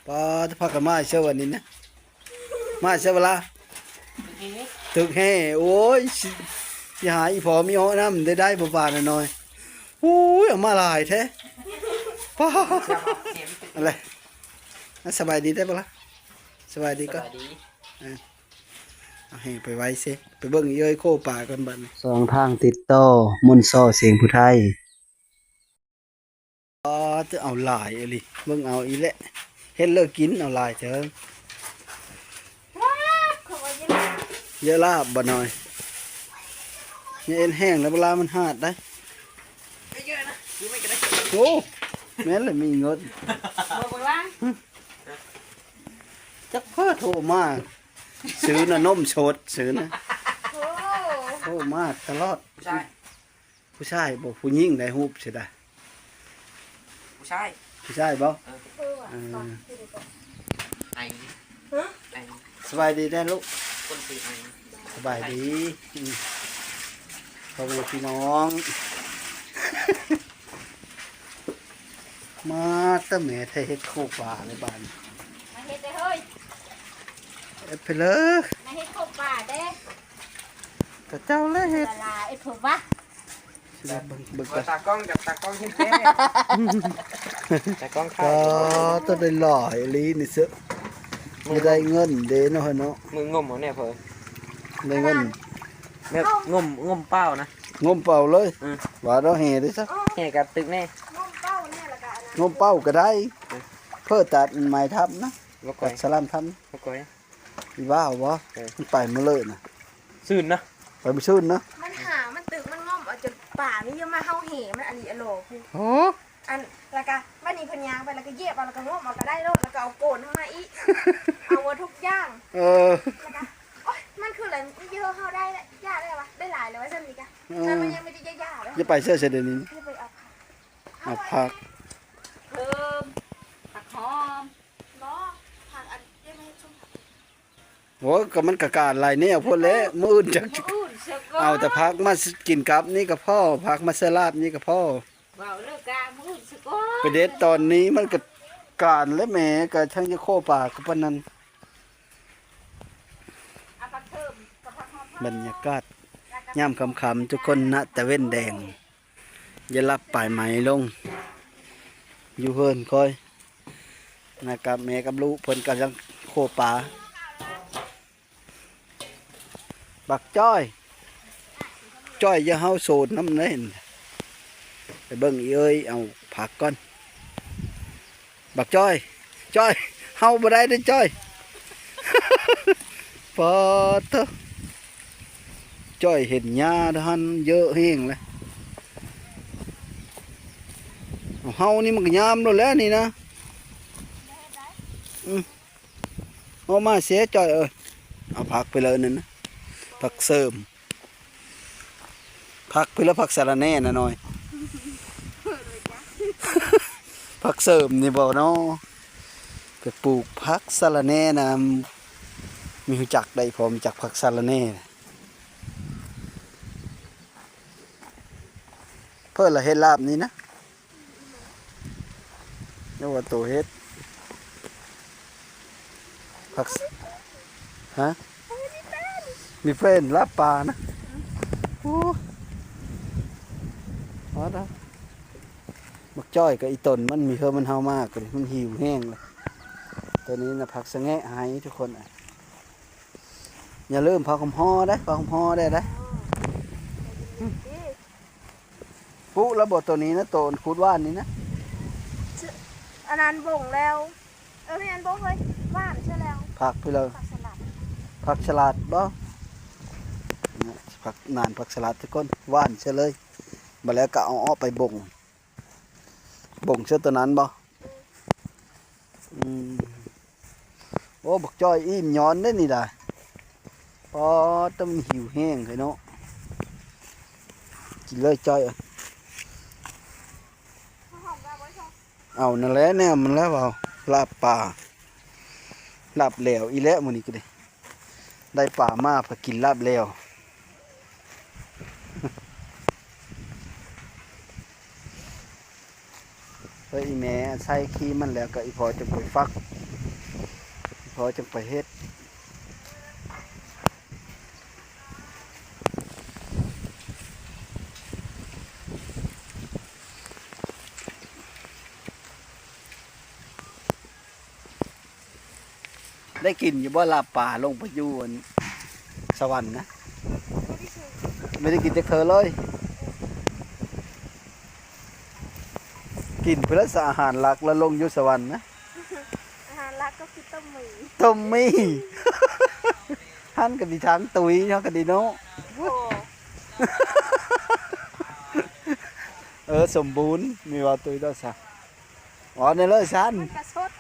ປາດ ພາກັນມາໃສ່ວັນນີ້ນະ ມາໃສ່ເວລາ ຕຶກແຮ່ ໂອ້ຍ ຊິ ຊິຫາອີ່ພໍ່ມີເອາະນຳ ໄດ້ ໄດ້ບໍ່ປານະນ້ອຍ ໂອ້ຍ ເອົາມາຫຼາຍແທ້ ປາດ ອັນໃດ ອ່ະ ສະບາຍດີໄດ້ບໍ່ລະ ສະບາຍດີກ່ອນ ສະບາຍດີ ເອີ ເອົາແຮ່ໄປໄວ້ເຊ ໄປເບິ່ງອີເອີຍໂຄປາກ່ອນບັດນີ້ ສອງທາງຕິດຕໍ່ ມົນຊໍ ສຽງຜູ້ໄທ. ອໍ ຈະເອົາຫຼາຍອີ່ຫຼີ ເບິ່ງເອົາອີ່ແຫຼະ ເຮັດເລີກກິນເອົາຫຼາຍເທີ ເຍາະລາບບໍ່ນ້ອຍ ຢ່າເອັນແຫ້ງແລ້ວເວລາມັນຫາດໄດ໋ ໂອ້ ແມ່ນແຫຼະມີເງິນ ບໍ່ເບິ່ງລາຍ ຈັກເພີ້ໂທມາ ຊື້ນະນົມສົດ ຊື້ນະ ໂອ້ ໂທມາຕະຫຼອດ ຜູ້ຊາຍ ຜູ້ຊາຍບໍ່ ຜູ້ຍິງໄດ໋ ຮູບຊິໄດ້ ຜູ້ຊາຍ ຜູ້ຊາຍບໍ່ ເອີ ເອີ ໄອ ຮະ ໄອ ສະບາຍດີເດີລູກ ຄົນຊື່ໄອ ສະບາຍດີ ອືມ ພໍ່ແມ່ພີ່ນ້ອງ ມາແຕ່ແມ່ໄທເຮັດໂຄປາໃນບ້ານ ມາເຮັດເດີເຮີ້ຍ ເຮັດໄປເລີຍ ມາເຮັດໂຄປາເດ້ ກະເຈົ້າແຫຼະເຮັດ ລະລາຍເອີ ເພິ່ນວ່າ ຊິໄດ້ເບິ່ງ ເບິ່ງກ່ອນ ຕາກ້ອງກັບຕາກ້ອງເຮັດແທ້ ຕາກ້ອງຖ່າຍ ອໍ ໂຕໄດ້ຫຼາຍອີ່ຫຼີນີ້ເຊ ຊິໄດ້ເງິນເດ້ເນາະເນາະ ມືງົມເອົາແນ່ເພິ່ນ ໄດ້ເງິນ ແບບງົມ ງົມເປົ່ານະ ງົມເປົ່າເລີຍ ອື ວ່າດອກແຫ່ເດ້ຊະ ແຫ່ກັບຕຶກແນ່ ງົມເປົ້າກະໄດ້ ເພີ້ຕັດໄມ້ທັບນະ ຕັດສະລາມທັບ ບໍ່ກ່ອຍ ອີວ່າວບໍ່ ເອີ ມັນໄປໝົດເລີຍນະ ຊື່ນນະ ໄປບໍ່ຊື່ນນະ ມັນຫາ ມັນຕຶກ ມັນງົມເອົາຈົນປາມີເຍອະມາເຮົາແຫ່ມັນອະລີອະຫຼໍພຸ້ນ ໂອ້ ອັນ ແລ້ວກະບາດນີ້ເພິ່ນຍ່າງໄປ ແລ້ວກະຢຽບເອົາ ແລ້ວກະງົມເອົາກະໄດ້ໂລດ ແລ້ວກະເອົາໂກນເຮົາມາອີກ ເອົາໝົດທຸກຢ່າງ ເອີ ແລ້ວກະ ໂອ້ຍ ມັນຄືແຫຼະ ມັນເຍອະເຮົາໄດ້ແຫຼະ ຢ່າໄດ້ວະ ໄດ້ຫຼາຍແລ້ວວ່າຊັ້ນນີ້ກະ ເອີ ມັນຍັງມີແຕ່ຢ່າໆເດີ ຢ່າໄປເຊີຍເສຍເດນີ້ ຢ່າໄປເອົາຜັກ ເອົາຜັກ ເພີ່ມ ຜັກຫອມ ບໍ່ ຜັກອັນ ເກັບມາເຮັດສົ້ມ ໂອ້ຍ ກໍມັນກະການຫຼາຍແນວໂພດແຫຼະ ມື້ອື່ນຈັກ ມື້ອື່ນຊະກ່ອນ ເອົາແຕ່ຜັກມາກິນກັບນີ້ກໍພໍ ຜັກມາໃສ່ລາບນີ້ກໍພໍ ເວົ້າເລີກກະມື້ອື່ນຊະກ່ອນ ໄປເດັດຕອນນີ້ມັນກະການແຫຼະແໝ ກະຊ່າງຈະໂຄປາກະປານນັ້ນ ເອົາຜັກເພີ່ມກັບຜັກຫອມ ບັນຍາກາດຍາມຄ່ຳໆ ທຸກຄົນ ນະຕາເວັນແດງ ຢ່າລັບປາຍໄມ້ລົງ ຢູ່ເຮືອນຂ້ອຍ ນະກັບແມ່ກັບລູກເພິ່ນກຳລັງໂຄປາ ບັກຈ້ອຍ ຈ້ອຍ ຢ່າເຮົາໂສນນຳເດ້ ໄປເບິ່ງອີເອີຍເອົາຜັກກ່ອນ ບັກຈ້ອຍ ຈ້ອຍ ເຮົາບໍ່ໄດ້ເດ້ຈ້ອຍ ປາດເທີ ຈ້ອຍເຫັນຫຍ້າຫັ້ນເຍອະແຮງເລີຍ ເຮົານີ້ມັນກະຍາມໂລດແຫຼະນີ້ນະ ອື ເອົາມາເສຍ ຈ້ອຍເອີຍ ເອົາຜັກໄປເລີຍນັ້ນນະ ຜັກເສີມ ຜັກພີ້ລະ ຜັກສະລະແໜ່ນະນ້ອຍ ຜັກເສີມນີ້ບໍ່ເນາະ ໄປປູກຜັກສະລະແໜ່ນະ ມີຮູ້ຈັກໄດ້ ພໍມີຈັກຜັກສະລະແໜ່ ເພິ່ນລະເຮັດລາບນີ້ນະ ເອີ້ນວ່າໂຕເຮັດ ຜັກ ຮະ ມີເຟນລາບປານະ ໂອ້ ມາດາ ບັກຈ້ອຍກັບອີຕົນມັນມີເຮີມັນເຫົ່າມາກະ ມັນຫິວແຮງເລີຍ ໂຕນີ້ນະ ຜັກສະແງະໄຮທຸກຄົນ ຢ່າລືມຜ້າຫົ່ມຫໍ່ເດ້ ຜ້າຫົ່ມຫໍ່ເດ້ ເດ້ ປຸລະບໍ່ໂຕນີ້ນະ ໂຕອັນຂູດຫວ່ານນີ້ນະ ອັນນັ້ນບົ່ງແລ້ວ ເອີ ແມ່ນບໍ່ເຮີ້ຍ ຫວ່ານເທື່ອແລ້ວ ຜັກພີ້ເລີຍ ຜັກສະຫຼັດ ຜັກສະຫຼັດບໍ່ ຜັກ ນານຜັກສະຫຼັດທຸກຄົນ ຫວ່ານເທື່ອເລີຍ ບາດແລ້ວກະເອົາອອກໄປບົ່ງ ບົ່ງເທື່ອໂຕນັ້ນບໍ່ ອືມ ໂອ້ ບັກຈ້ອຍອີ່ມຍ້ອນເດ້ນີ້ດາ ປາດ ແຕ່ມັນຫິວແຮງເລີຍເນາະ ກິນເລີຍຈ້ອຍ ເອົານັ້ນແຫຼະແນວມັນແລ້ວ ເອົາລາບປາ ລາບແຫຼວອີກແລ້ວມື້ນີ້ກະດີ ໄດ້ປາມາພາກິນລາບແຫຼວ ເອີ ອີ່ແມ່ໃສ່ຂີ້ມັນແລ້ວກະອີ່ພໍ່ຈະໄປຝັກ ພໍຈັ່ງໄປເຮັດ. ໄດ້ກິນຢູ່ບໍ່ລາບປາ ລົງໄປຢູ່ອັນສະຫວັນນະ? ບໍ່ໄດ້ກິນຈັກເທື່ອເລີຍ. ກິນພຸ້ນລະ ອາຫານຫຼັກລະລົງຢູ່ສະຫວັນນະ. ອາຫານຫຼັກກໍຄືຕົ້ມໝີ່. ຕົ້ມໝີ່. ຫັ້ນກໍດີທາງຕຸ້ຍເນາະ ກໍດີເນາະ. ໂອ້ ເອີ ສົມບູນ ມີເວົ້າຕຸ້ຍແລ້ວຊະ. ເວົ້າແນ່ເລີຍຊັ້ນ. ມັນກະສົດ.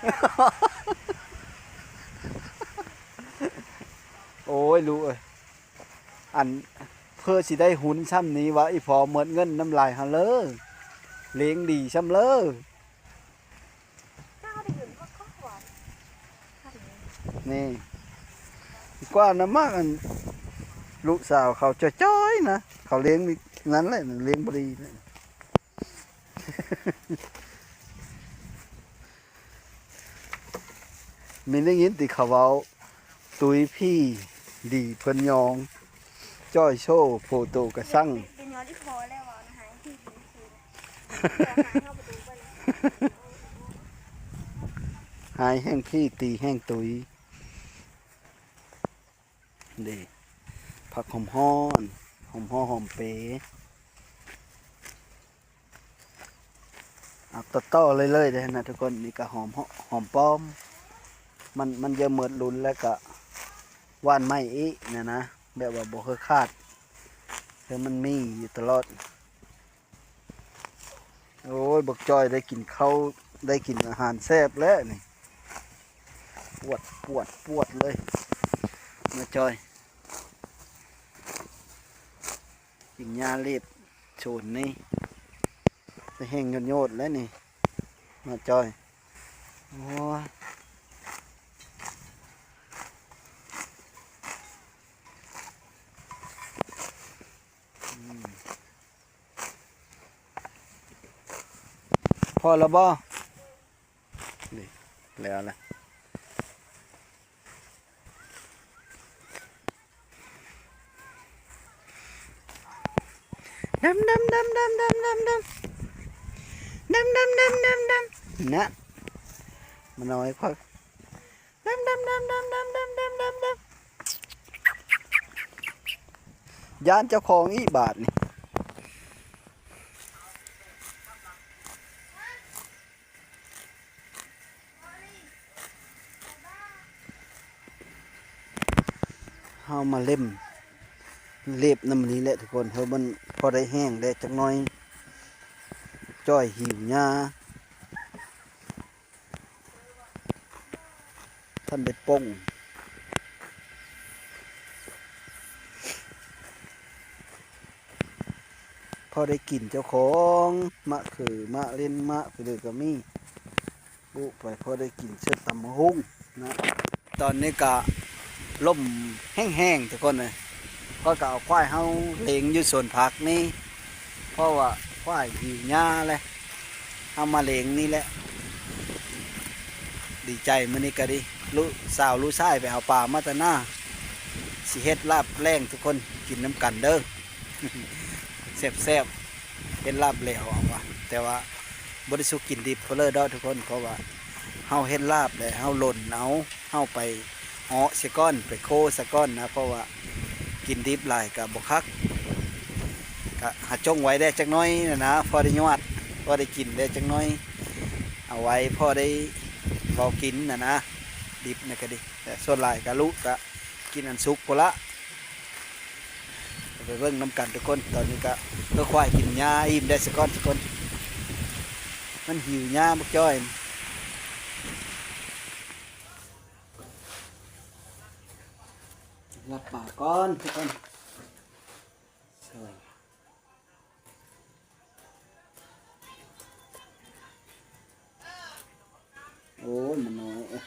ໂອ້ຍ ລູກເອີຍ ອັນ ເພື່ອຊິໄດ້ຮຸນຊ່ຳນີ້ ວ່າອີ່ພໍ່ໝົດເງິນນຳລາຍຫັ້ນເລີ. ລ້ຽງດີຊ່ຳເລີ. ນີ້ ກວ່ານະ ມັກອັນ ລູກສາວເຂົາຈ່ອຍໆນະ ເຂົາລ້ຽງນີ້ ນັ້ນແຫຼະ ລ້ຽງບໍ່ດີນະ. ມີໄດ້ຍິນຕິເຂົາເວົ້າ ຕຸ້ຍຜີດີເພິ່ນຍອງ ຈ້ອຍໂຊໂພໂຕກະສັງ. ເປັນຍ້ອນອີ່ພໍ່ແລ້ວເວົ້ານະ ຫາຍຜີດີ ຫາຍແຮງຜີ ຕີແຮງຕຸ້ຍ. ເດ້ ຜັກຫອມຮ້ອນ ຫອມຫໍ່ຫອມເປ. ອັບຕໍ່ໆເລື້ອຍໆເດ້ນະທຸກຄົນ. ນີ້ກະຫອມ ຫອມປ້ອມ ມັນ ມັນຈະໝົດລຸນແລ້ວກະຫວ່ານໃໝ່ອີກນະນະ ແບບວ່າບໍ່ເຄີຍຂາດ ຄືມັນມີຢູ່ຕະຫຼອດ. ໂອ້ຍ ບັກຈ້ອຍໄດ້ກິນເຂົ້າ ໄດ້ກິນອາຫານແຊບແລ້ວນີ້. ປວດ ປວດ ປວດເລີຍ ມາຈ້ອຍ. ກິນຫຍ້າເລັບໂຊນນີ້ ໄດ້ແຮງໂຍດໆແລ້ວນີ້ ມາຈ້ອຍ. ໂອ້ຍ ອືມ ພໍແລ້ວບໍ່? ນີ້ ແລ້ວລະ. ດຳ ດຳ ດຳ ດຳ ດຳ ດຳ ດຳ ດຳ ດຳ ດຳ ດຳ ດຳ ນະ ມານ້ອຍຂ້ອຍ ດຳ ດຳ ດຳ ດຳ ດຳ ດຳ ດຳ ດຳ ດຳ ຢ້ານເຈົ້າຂອງອີກບາດນີ້. ເຮົາມາເລັມ ເລັບນຳນີ້ແຫຼະທຸກຄົນ ເຮົາມັນພໍໄດ້ແຮງແດ່ຈັກໜ້ອຍ ຈ້ອຍຫິວຫຍ້າ ທັນໄດ້ປົ່ງ ພໍໄດ້ກິນເຈົ້າຂອງ ໝາກເຂືອ ໝາກເລັ່ນ ໝາກໄປເລີຍກໍມີ ປູກໄປພໍໄດ້ກິນເຊິ່ງຕຳບັກຫຸ່ງນະ. ຕອນນີ້ກະລົມແຮງໆ ທຸກຄົນເອີຍ ຂ້ອຍກະເອົາຄວາຍເຮົາເລງຢູ່ສວນຜັກນີ້ ເພາະວ່າຄວາຍຫິວຫຍ້າແຫຼະ ເຮົາມາເລງນີ້ແຫຼະ. ດີໃຈມື້ນີ້ກະດີ ລູກສາວລູກຊາຍໄປເອົາປາມາແຕ່ໜ້າ ຊິເຮັດລາບແລງທຸກຄົນກິນນຳກັນເດີ ແຊບໆ ເຮັດລາບແຫຼວເອົາວ່າ ແຕ່ວ່າບໍ່ໄດ້ສຸກກິນດິບເພີ້ເລີດອກທຸກຄົນ ເພາະວ່າເຮົາເຮັດລາບແລ້ວເຮົາຫຼົ່ນເອົາ ເຮົາໄປເອາະເສຍກ່ອນ ໄປໂຄສະກ່ອນນະ ເພາະວ່າກິນດິບຫຼາຍກະບໍ່ຄັກ ກະຫາຈົ່ງໄວ້ແດ່ຈັກໜ້ອຍນະນະ ພໍໄດ້ຍວດ ພໍໄດ້ກິນແດ່ຈັກໜ້ອຍ ເອົາໄວ້ພໍໄດ້ເວົ້າກິນນະນະ ດິບນະກະດີ ແຕ່ສ່ວນຫຼາຍກະລຸກະກິນອັນສຸກພຸ້ນລະ. ໄປເບິ່ງນຳກັນທຸກຄົນ ຕອນນີ້ກະເອົາຄວາຍກິນຫຍ້າອີ່ມແດ່ສະກ່ອນທຸກຄົນ ມັນຫິວຫຍ້າບັກຈ້ອຍ. ລາບປາກ່ອນທຸກຄົນ ໂອ້ຍ ມັນນ້ອຍເອີຍ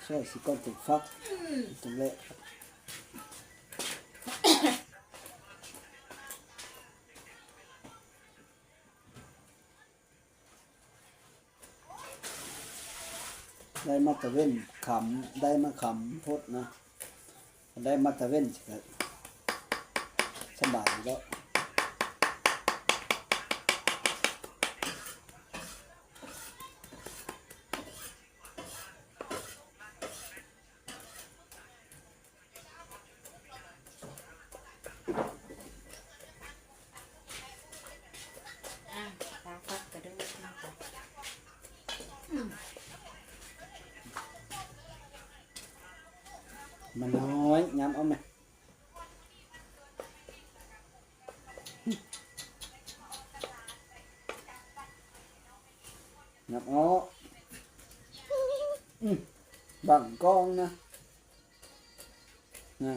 ໃສ່ຊິກ່ອນ ເປັນຝັກ ອືມ ຈັ່ງແຫຼະ. ໄດ້ມາຕາເວັນຄ່ຳ ໄດ້ມາຄ່ຳໂພດນະ ໄດ້ມາຕາເວັນກະສະບາຍຢູ່ແລ້ວ. ມັນນ້ອຍ ຫຍັບເອົາແມະ ຫຍັບເອົາ ບັງກ້ອງນະ. ນະ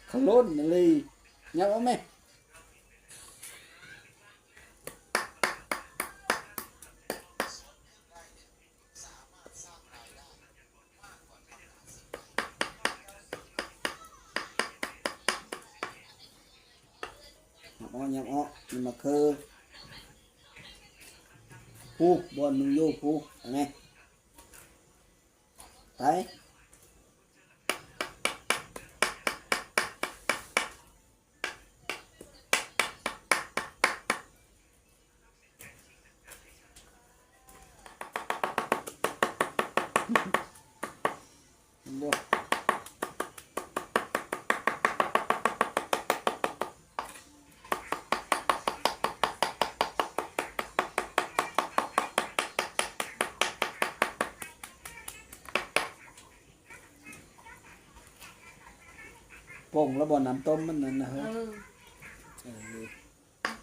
ຂະຫຼົ່ນອີ່ຫຼີ ຫຍັບເອົາແມະ. ຫຍັບອອກ ຫຍັບອອກ ນີ້ມະເຂືອ ພູ ບ່ອນໜຶ່ງຢູ່ ພູ ເອົາແມະ ໄປ. ປົງແລ້ວບໍ່ ນ້ຳຕົ້ມມັນນັ້ນນະເຮີ້ຍ? ເອີ ເອີ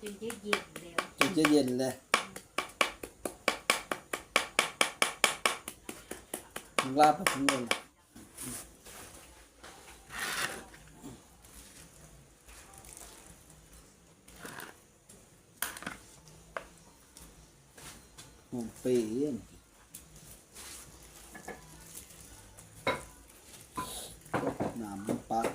ຈົນຈະເຢັນແລ້ວ ຈົນຈະເຢັນແລ້ວ ອືມ ມັນລາບໄປທາງໂນ້ນລະ. ຫອມເປ ນ້ຳມັນປັກ.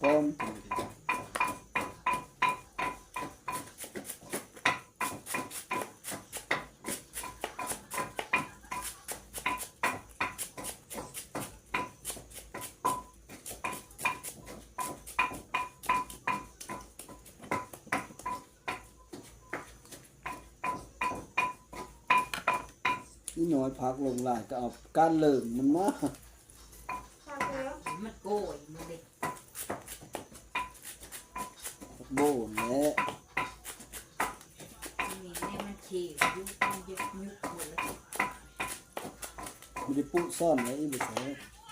ປ້ອມ ອີນ້ອຍຜັກລົງຫຼາຍກໍເອົາກ້ານເລີງມັນມາ ມັນໂກຍມັນເດ້ ໂບນແຫຼະ ນີ້ ນີ້ມັນເຄຢູ່ ມັນຍຸບໆ ໝົດແລ້ວ ບໍ່ໄດ້ປຸຊ້ອນໄວ້ອີກ ບໍ່ໃສ່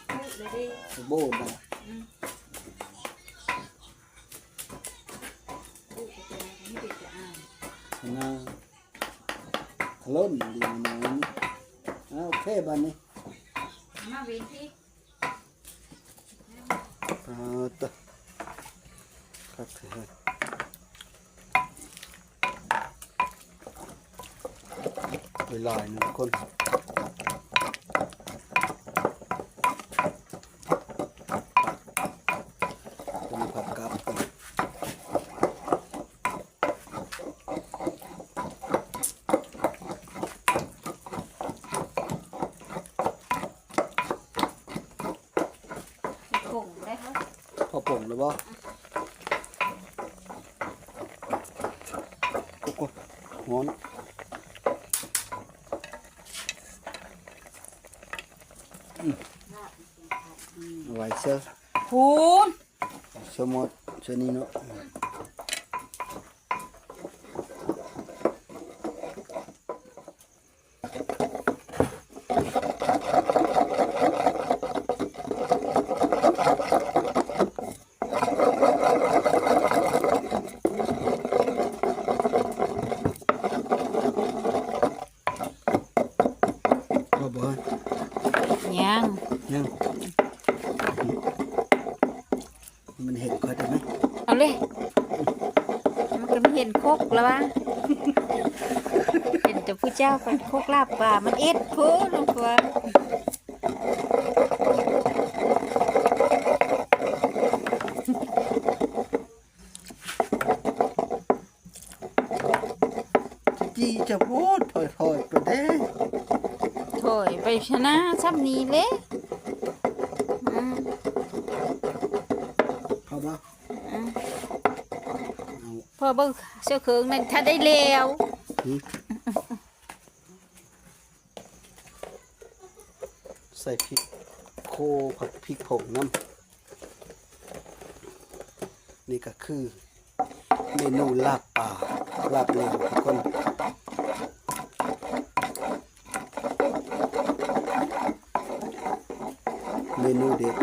ປຸແລ້ວເດ້ ໂບນນະ ອືມ ປຸກໍເປັນ ມັນເປັນຕາອາຍ ນະ. ຂະຫຼົ່ນດີນະ ອ່າ ໂອເຄ ບາດນີ້ ມາເວັນທີ່ ອ່າ ຕະ ຄັກແທ້ ຫຼາຍໆ ນະທຸກຄົນ ຕົວນີ້ຜັດກັບ ໃສ່ຜົງໄດ້ເນາະ ພໍປົງແລ້ວບໍ່? ໂອ້ໂຫ ຮ້ອນ ອືມ ເອົາໄວ້ເຊີ ພຸ້ນ ສະໝົດຊະນີ້ເນາະ ເ ຍັງ ມັນເຫັນຂ້ອຍໄດ້ໄໝ? ເອົາເລີຍ ມັນກໍມີເຫັນຄົກລະວ່າ ເຫັນແຕ່ຜູ້ເຈົ້າກັບຄົກລາບປາ ມັນເອັດໂພດນ້ອງພວງ. ຈີ້ຈະໂພດ ຖອຍໆ ໄປເດ້ ຖອຍໄປຊະນາ ຊ່ຳນີ້ເລ ອືມ ເຂົ້າບໍ່? ອືມ ເອົາ ພໍເບິ່ງເສື້ອເຄິ່ງນັ້ນ ຖ້າໄດ້ແລ້ວ ໃສ່ພິກໂຄ ຜັດພິກຜົງນຳ. ນີ້ກໍຄືເມນູລາບປາ ລາບເລນທຸກຄົນ ເມນູເດັດ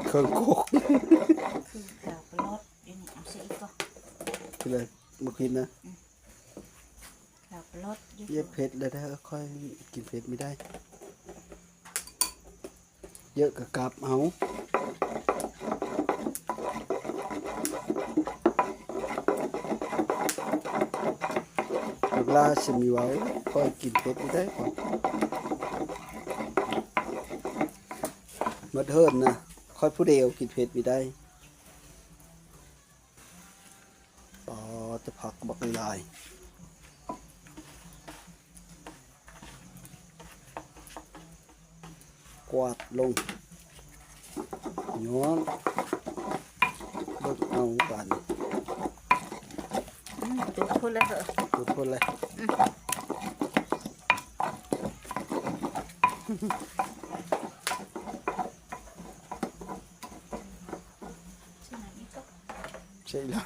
ເຄື່ອງຄົກ ຄືກາປະຫຼອດ ເອົາໃສ່ອີກກ່ອນ ຄືລະ ບໍ່ກິນນະ. ເຜັດແລ້ວເດີ້ ຂ້ອຍກິນເຜັດບໍ່ໄດ້ ເຢີະກະກັບເອົາ ບັກຫຼ້າຊິມີເວົ້າ ຂ້ອຍກິນເຜັດບໍ່ໄດ້ ໝົດເຮືອນນະ ຂ້ອຍຜູ້ດຽວກິນເຜັດບໍ່ໄດ້. ປາ ແຕ່ຜັກບັກຫຼາຍ ກວາດລົງ ຍ້ອນ ເບິ່ງເອົາບາດນີ້ ອືມ ຈຸດພຸ້ນແລ້ວເຮີ້ ຈຸດພຸ້ນແລ້ວ ອືມ. ໃສ່ລະ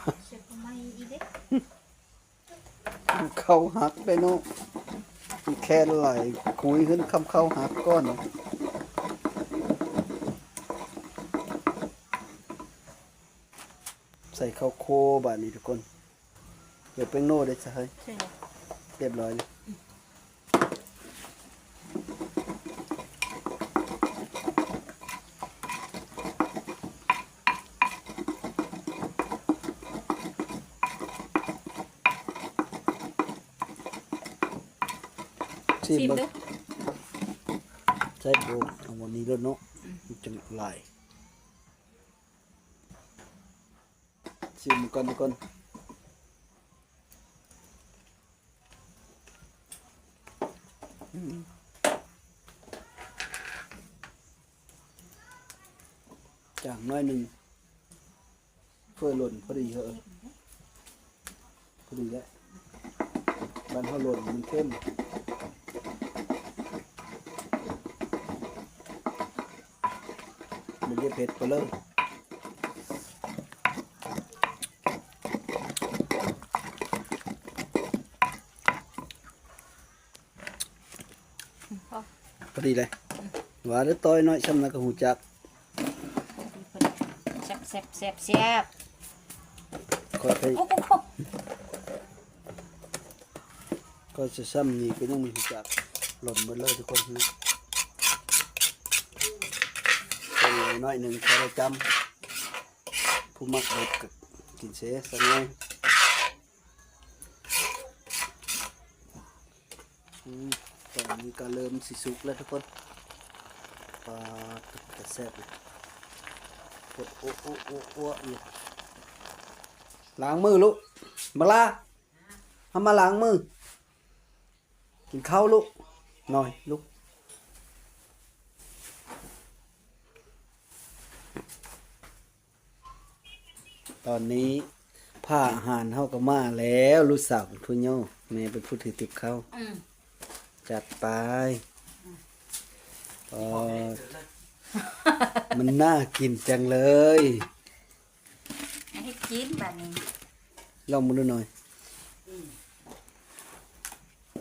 ເຂົ້າຫັກໄດ໋ເນາະ ແຄນຫຼາຍ ຄຸຍຂຶ້ນຄຳເຂົ້າຫັກກ່ອນ ໃສ່ເຂົ້າໂຄບາດນີ້ທຸກຄົນ. ດຽວແປ້ງໂນ່ໄດ້ໃສ່ ໃສ່ແລ້ວ ຮຽບຮ້ອຍເລີຍ ຊີມເບິ່ງ ຊີມເບິ່ງ ໃສ່ໂບ ເອົາໝົດນີ້ໂລດເນາະ ອືມ ມັນຈັ່ງຫຼາຍ. ຊີມກ່ອນທຸກຄົນ ອືມ ຈາງໜ້ອຍໜຶ່ງ ເພື່ອຫຼົ່ນພໍດີເຮີ້ ພໍດີແລ້ວ ບ້ານເຮົາຫຼົ່ນມັນເຄັມ ມັນຈະເຜັດໄປເລີຍ. ພໍ ພໍດີເລີຍ ອືມ ວ່າແລ້ວ ຕ້ອຍນ້ອຍຊ່ຳນັ້ນກໍຮູ້ຈັກ ແຊບໆໆໆ ຂ້ອຍໄປ ໂອ້ໂຫ ກໍຈະຊ່ຳນີ້ກໍຍັງບໍ່ຮູ້ຈັກ ຫຼົ່ນເບິດເລີຍທຸກຄົນ ໜ້ອຍໜຶ່ງພໍໄດ້ຈຳ ຜູ້ມັກເຜັດກໍກິນເຊສັກໜ້ອຍ. ອືມ ຕອນນີ້ກໍເລີ່ມຊິສຸກແລ້ວທຸກຄົນ ປາ ຕາແຊບເລີຍ ໂອ ໂອ ໂອ ໂອ ຢູ່ ລ້າງມືລູກ ມາລາ ເຮົາມາລ້າງມື ກິນເຂົ້າລູກ ໜ້ອຍລູກ. ຕອນນີ້ພາອາຫານເຮົາກໍມາແລ້ວ ລູກສາວຂອງທຸໂຍ ແມ່ເປັນຜູ້ຖືຕິບເຂົ້າ ອືມ ຈັດໄປ ອືມ ອໍ ມັນໜ້າກິນຈັງເລີຍ ໃຫ້ກິນບາດນີ້ ລອງເບິ່ງດູໜ້ອຍ ອືມ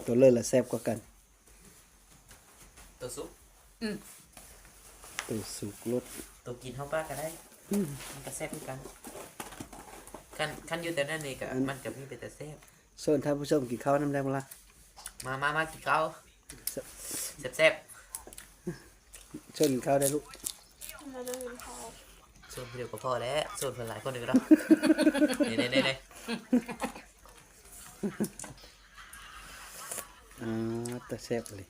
ຕົວເລີຍລະແຊບກວ່າກັນ? ຕົວສຸກ ອືມ ຕົວສຸກໂລດ ຕົວກິນເຮົາປາກກໍໄດ້ ອືມ ມັນກໍແຊບຄືກັນ ຄັນ ຄັນຢູ່ແຕ່ນັ້ນນີ້ກໍ ອັນ ມັນກໍມີເປັນຕາແຊບ ເຊີນທ່ານຜູ້ຊົມກິນເຂົ້ານຳແດ່ບໍ່ລະ? ມາ ມາ ມາກິນເຂົ້າ ແຊບໆ ເຊີນກິນເຂົ້າໄດ້ລູກ. ມາເດີກິນເຂົ້າ ເຊີນຜູ້ດຽວກໍພໍແລ້ວ ເຊີນເພິ່ນຫຼາຍຄົນນີ້ກໍໄດ້. ນີ້ໆໆໆ ອ່າ ແຕ່ແຊບອີ່ຫຼີ.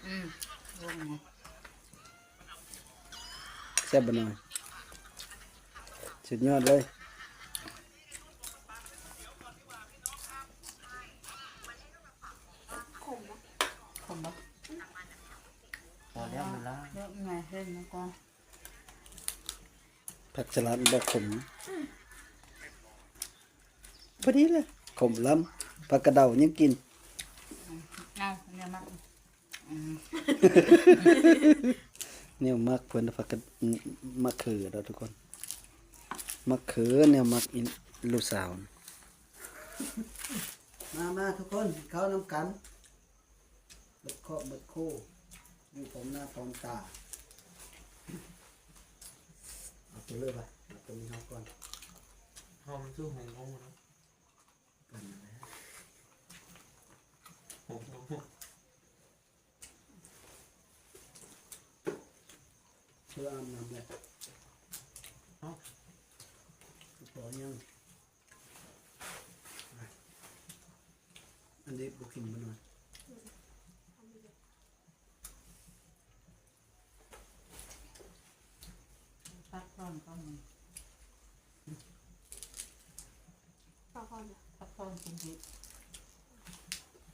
ອືມ ແຊບບໍ່ນ້ອຍ? ສຸດຍອດເລີຍ. ຂົມບໍ່? ຂົມບໍ່? ພໍແລ້ວ ມັນຫຼາຍ ເລີກແມ່ເຫັນມັນກໍ ຜັກສະຫຼັດບໍ່ຂົມ ພໍດີເລີຍ ຂົມລຳ ຜັກກະເດົາຍັງກິນ. ເອົາແນວມັກ ອືມ ແນວມັກເພິ່ນ ຜັກກະ ມະເຂືອເດີທຸກຄົນ ມະເຂືອແນວມັກອີ່ລູກສາວ. ມາ ມາທຸກຄົນ ເຂົ້ານຳກັນ. ເບິດຄອບເບິດໂຄ ຢູ່ພ້ອມໜ້າພ້ອມຕາ. ເອົາຕົວເລີກວ່າ ເອົາຕົວນີ້ເຮົາກ່ອນ ເຮົາມັນຄືຫົງເຮົາເນາະ ກັນນັ້ນແຫຼະ ຫົງເຮົາ ເພື່ອອາບນ້ຳແຫຼະ ເອົາ ພໍຍັງ? ອັນນີ້ບໍ່ກິນບໍ່ນ້ອຍ ພັກຜ່ອນກ່ອນ ພັກຜ່ອນ ພັກຜ່ອນກິນເຫັດ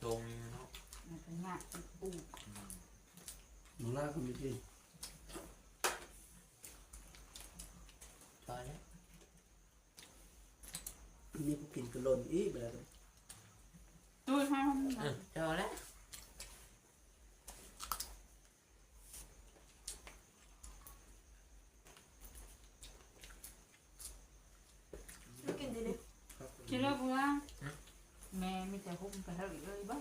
ຕົງນີ້ເນາະ ມັນກໍຍາກ ອືມ ມັນລາກກໍມີກິນ ຕາຍແລ້ວ. ມີຜູ້ກິນກະຫຼົ່ນອີກແລ້ວ ຕຸ້ຍເຮົາ ເອີ ເຈົ້າແຫຼະ ກິນດີໆ ກິນແລ້ວບໍ່ວ່າ ແມ່ມີແຕ່ຮຸ່ມໄປເທົ່າອີກເລີຍບໍ່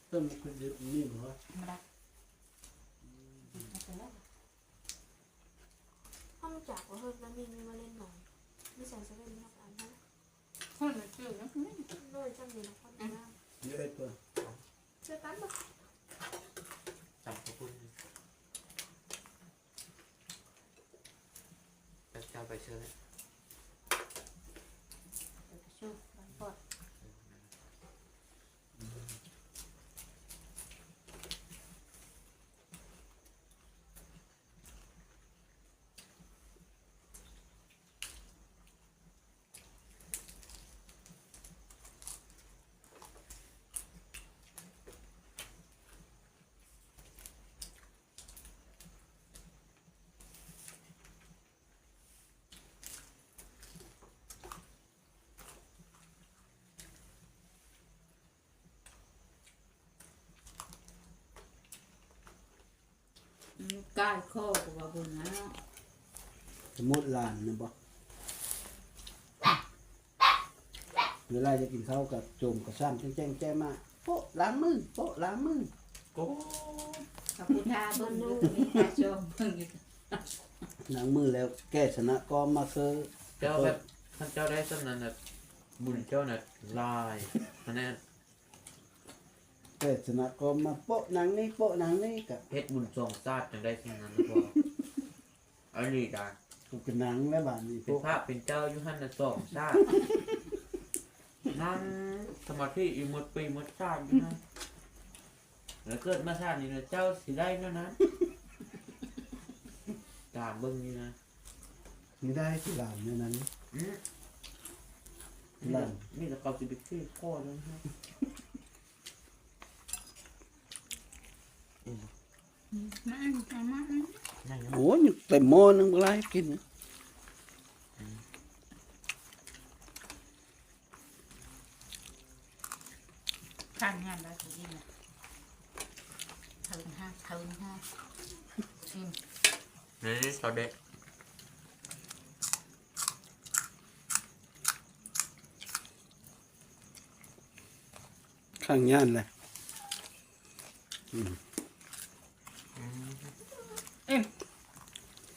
ເອີ ມັນຄືດິບນີ້ບໍ່ ທຳມະດາ ກິນໄປແລ້ວ. ເຮົາຮູ້ຈັກວ່າເຮີດລະມີ ມີມາເຫຼັ້ນໜອງ ມີໃສ່ສະເວັນເຮົາກະອັນນັ້ນ ເຮີດລະຈື່ນະ ນ້ອຍຈັ່ງນີ້ນະ ຄົນງາມ ເຍອະເກີນ ເຊື່ອກັນບໍ່ ຕຳຂອບຄຸນ ເຈົ້າໄປເຊີນ ໄປປະຊຸມ ໄປປອດ. ອືມ ກ້າຍຄໍກໍວ່າເບິ່ງຫັ້ນເນາະ ສົມມຸດຫຼານນະບໍ ເວລາຈະກິນເຂົ້າກໍໂຈມກະຊາມແຈ້ງໆ ແຈ້ມາ ໂປະ ລ້າງມື ໂປະ ລ້າງມື ໂອ້ ພະພຸດທາເບິ່ງຢູ່ ມີຕາຊອມເບິ່ງຢູ່ ລ້າງມືແລ້ວແກະຊະນະກອມມາເຊີ ເຈົ້າແບບ ຄັນເຈົ້າໄດ້ສ່ຳນັ້ນນະ ບຸນເຈົ້ານະຫຼາຍ ຫັ້ນແຫຼະ. ແຕ່ຊະນະກໍມາໂປະນາງນີ້ໂປະນາງນີ້ກະ ເຮັດບຸນສອງຊາດຈັ່ງໄດ້ສ່ຳນັ້ນນະພໍ່ ອັນນີ້ກະ ກູເປັນນາງແລ້ວບາດນີ້ ເປັນພະເປັນເຈົ້າຢູ່ຫັ້ນນະສອງຊາດ ນັ່ງສະມາທິຢູ່ໝົດປີໝົດຊາດຢູ່ຫັ້ນ ແລ້ວເກີດມາຊາດນີ້ນະ ເຈົ້າຊິໄດ້ແນວນັ້ນ ຕາມເບິ່ງນີ້ນະ. ນີ້ໄດ້ຄືຫຼານແນວນັ້ນ ອື ຫຼານ ມີແຕ່ເຂົາຊິໄປຊື້ພໍ່ແນວນັ້ນ ອື ມາ ມາ ມາ ໂອ້ຍ ຍັງເຕັມໝໍ້ໜຶ່ງ ບໍ່ຫຼາຍກິນ ຂ້າງງານລາວຊິອີກນະ ເທິງຫ້າ ເທິງຫ້າ ອືມ ນີ້ຊອດເດັດ ຂ້າງງານລະ ອືມ ອືມ ອີ່ມ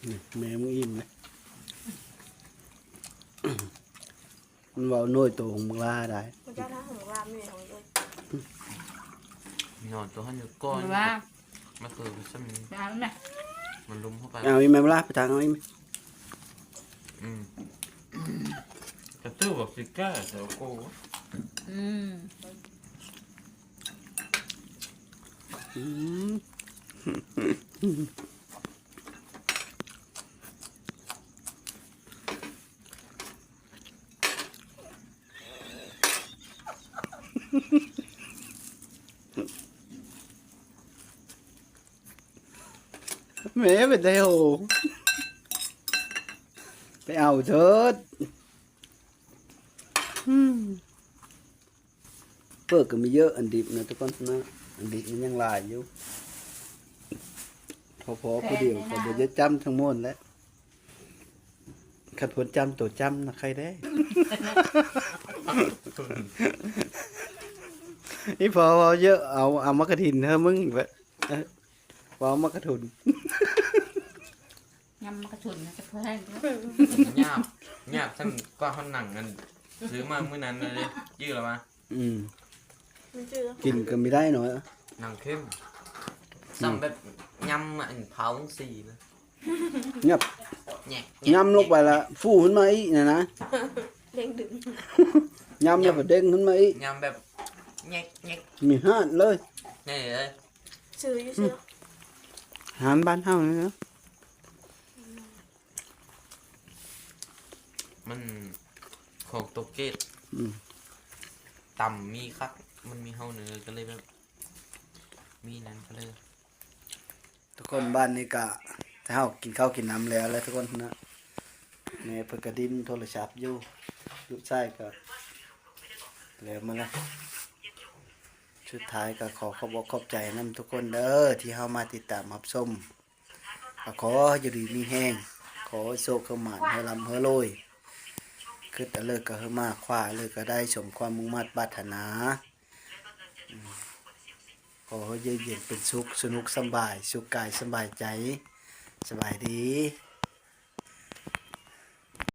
ນີ້ແມ່ມຶງອີ່ມນະ. ມັນເວົ້າໂນ້ຍໂຕຂອງບັກຫຼ້າໄດ້ ບໍ່ຈັກທາງຂອງລາມນີ້ຂອງເອີຍ ນອນໂຕຫັ້ນຢູ່ກ່ອນ ວ່າ ມາຄືຊັ້ນ ໄປເອົາແມ່ ມັນລຸມເຂົ້າໄປ ເອົາອີກແມ່ບັກຫຼ້າ ໄປທາງເອົາອີກແມ່ ອືມ ກະຖືວ່າຊິແກ້ແລ້ວໂກ ອືມ ອືມ. ແມ່ເປັນໄດ້ໂຫ ໄປເອົາເທີດ ອືມ. ເປີກກໍມີເຍອະ ອັນດິບນະທຸກຄົນນະ ອັນດິບມັນຍັງຫຼາຍຢູ່ ພໍໆ ຜູ້ດຽວກໍບໍ່ໄດ້ຈ້ຳທັງໝົດແຫຼະ ຄັນເພິ່ນຈ້ຳໂຕຈ້ຳນະໄຄແດ່ ອີພໍ່ເວົ້າເຍອະ ເອົາ ເອົາໝາກກະຖິນເຮີມຶງ ເອີ ເວົ້າໝາກກະທຸນ. ຍຳໝາກກະທຸນນະ ຈະແພງເດີ ຍາບ ຍາບຊັ້ນກວ່າເຮົານັ່ງອັນ ຊື້ມາມື້ນັ້ນນະເດ້ ຈື່ລະວ່າ ອືມ ມັນຈື່ ກິນກໍມີໄດ້ເນາະ ໜັງເຂັ້ມ ອືມ ສ່ຳແບບຍຳອັນເຜົາຈັ່ງຊີ້ນະ ຍຳ ແຍະ ຍຳລົງໄປລະຟູຂຶ້ນມາອີກນະນະ ເດ້ງດຶງ ຍຳແລ້ວກໍເດ້ງຂຶ້ນມາອີກ ຍຳແບບແຍະໆ ມີຮາດເລີຍ ນີ້ເລີຍ ຊື້ຢູ່ ອືມ ຊື້ ອາຫານບ້ານເຮົານີ້ນະ ມັນຂອງຕົກເກດ ອືມ ຕຳມີຄັກ ມັນມີເຮົາເນີ ກໍເລີຍແບບ ມີນັ້ນກໍເລີຍ ທຸກຄົນ ບ້ານນີ້ກະ ເຮົາກິນເຂົ້າກິນນ້ຳແລ້ວແຫຼະທຸກຄົນນະ ແມ່ເພິ່ນກະຫຼິ້ນໂທລະສັບຢູ່ ລູກຊາຍກະແລ້ວມາແລ້ວ ສຸດທ້າຍກະຂໍຂອບອົກຂອບໃຈນຳທຸກຄົນເດີ ທີ່ເຮົາມາຕິດຕາມຮັບຊົມ ກໍຂໍຢູ່ດີມີແຮງ ຂໍໃຫ້ໂຊກໃຫ້ໝານ ໃຫ້ລ່ຳໃຫ້ລວຍ ຄິດອັນເລີກກໍໃຫ້ມາ ຄວ້າອັນເລີກກໍໄດ້ ສົມຄວາມມຸ່ງມາດປາດຖະໜາ ຂໍໃຫ້ຢູ່ເຢັນເປັນສຸກ ສະໜຸກສະບາຍ ສຸກກາຍສະບາຍໃຈ ສະບາຍດີ.